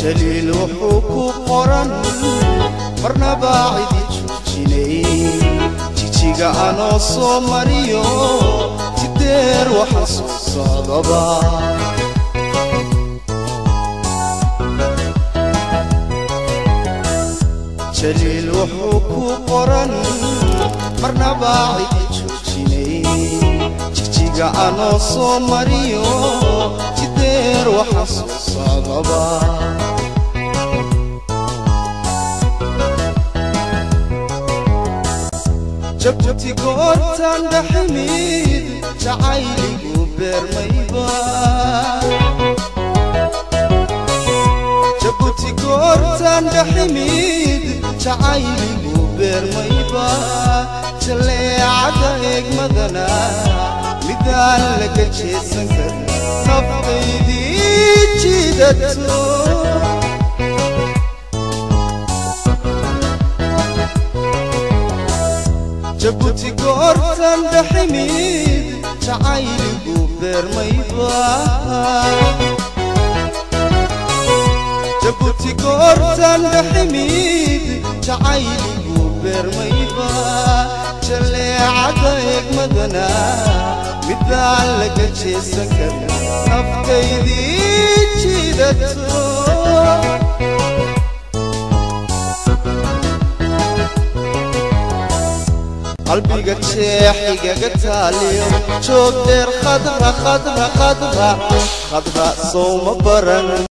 Jaliil wuxuu ku qoran marna baacidi joojinay jijiga anoo soo mariyo jideer waxaan soo socdaba Jaliil wuxuu ku qoran marna baacidi joojinay jijiga anoo soo mariyo jideer waxaan soo socdaba Jabuuti goortaan dhaximid jacayligu beermayba Jabuuti goortaan dhaximid jacayligu beermayba jaleecada eegmadana midaan laga jeesan karin naftaydii jiidato Jabuuti goortaan dhaximid jacayligu beermayba Jabuuti goortaan dhaximid jacayligu beermayba jaleecada eegmadana midaan laga jeesan karin naftaydii jiidato qalbiga jeexigaga taaliyo joog dheer khadra khadra khadra khadra sowma baran.